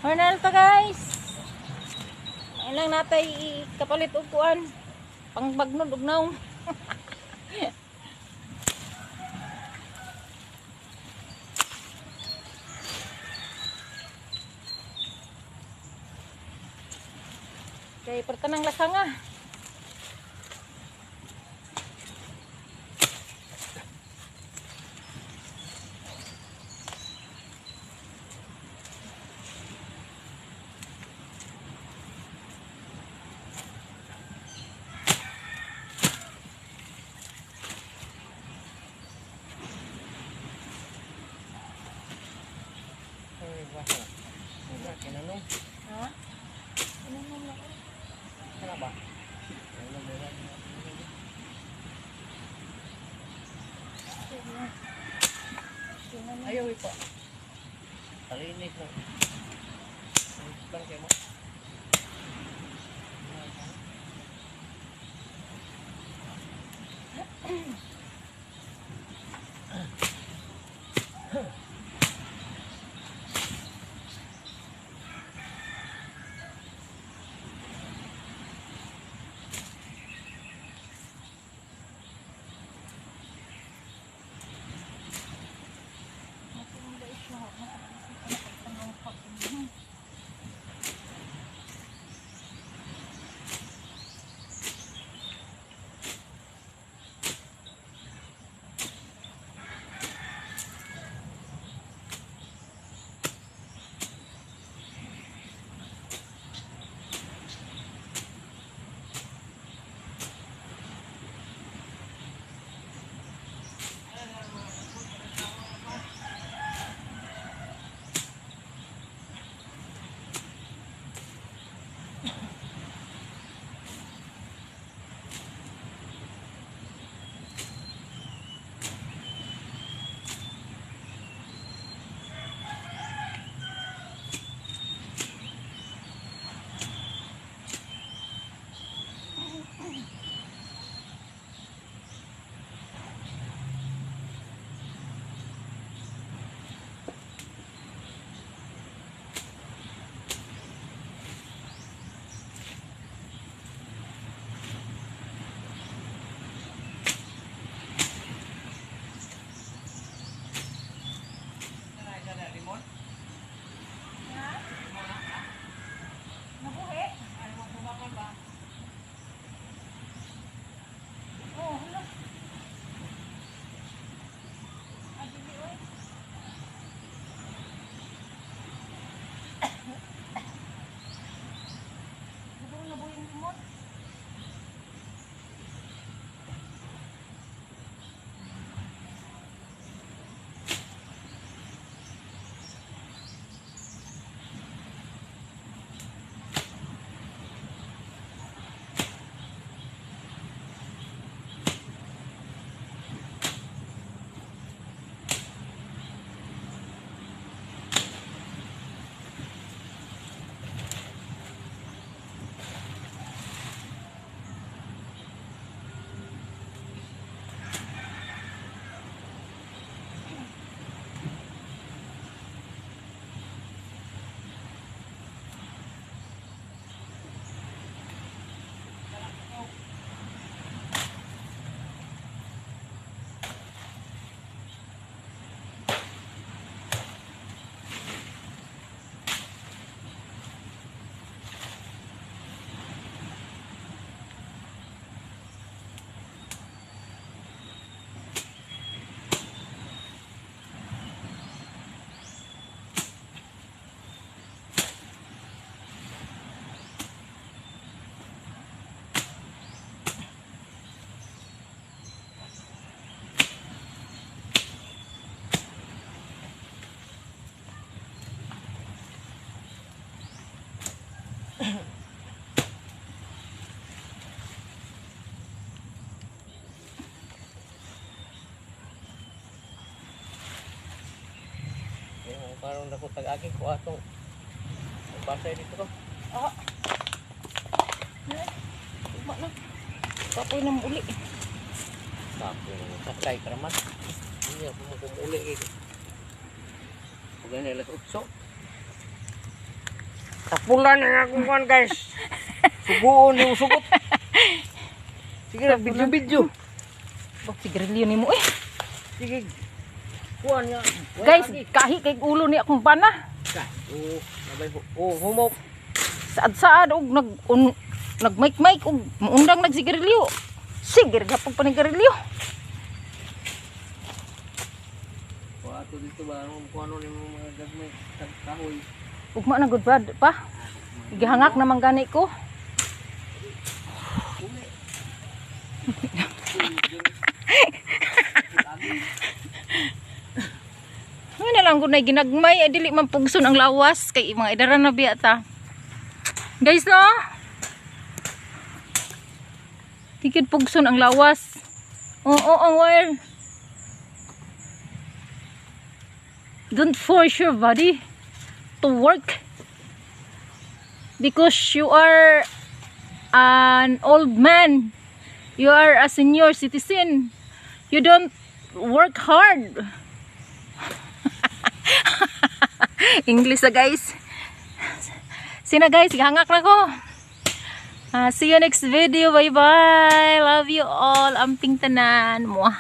Hornal to, guys. Ay lang natay kapalit og kuan. Pangbagnod og nawong. Kay pertanang lasanga. Ay, basa. Wala, kinanong. Ha? Ano na? Ano ba? Wala, wala. Ayaw ipa. Talinis lang. Lang kayo mo. Nabuhi? Oh, hala. Ah, dili, oy. Siguro nabuhi ang limon. Eh, parang dako tag-agi ko atong basay dito ko. Ah. Ay, tugma na. Kapoy na uli. Kapoy na sakay ka naman. Hindi ako magumuli eh. Pag ganyan alas 8. Tapulan ang akong kuan, guys. Suguon yung sugot. Sige na, video video. Bak sigarilyo nimo eh. Sige. Kuan nga. Wala Guys, lagi. kahi kay ulo ni akong bana. Oh, nabay ho. Oh, humok. Saad-saad og nag un, nag-mic-mic og muundang nagsigarilyo. Sige gapon pa ni garilyo. Kuan ato dito ba ang kuan ni mga gagmay kahoy. Ugma na gud, brad pa. Gihangak naman gani ko. Umi. Ano na lang gud na ginagmay ay dili man pugson ang lawas kay mga idara na biya ta. Guys, no? Tikid pugson ang lawas. Oo, ang wire. Don't force your body to work because you are an old man. You are a senior citizen. You don't work hard. English na, guys. Sina, guys, hangak na ko. Ah, see you next video. Bye bye. Love you all. Amping tanan. Mwah.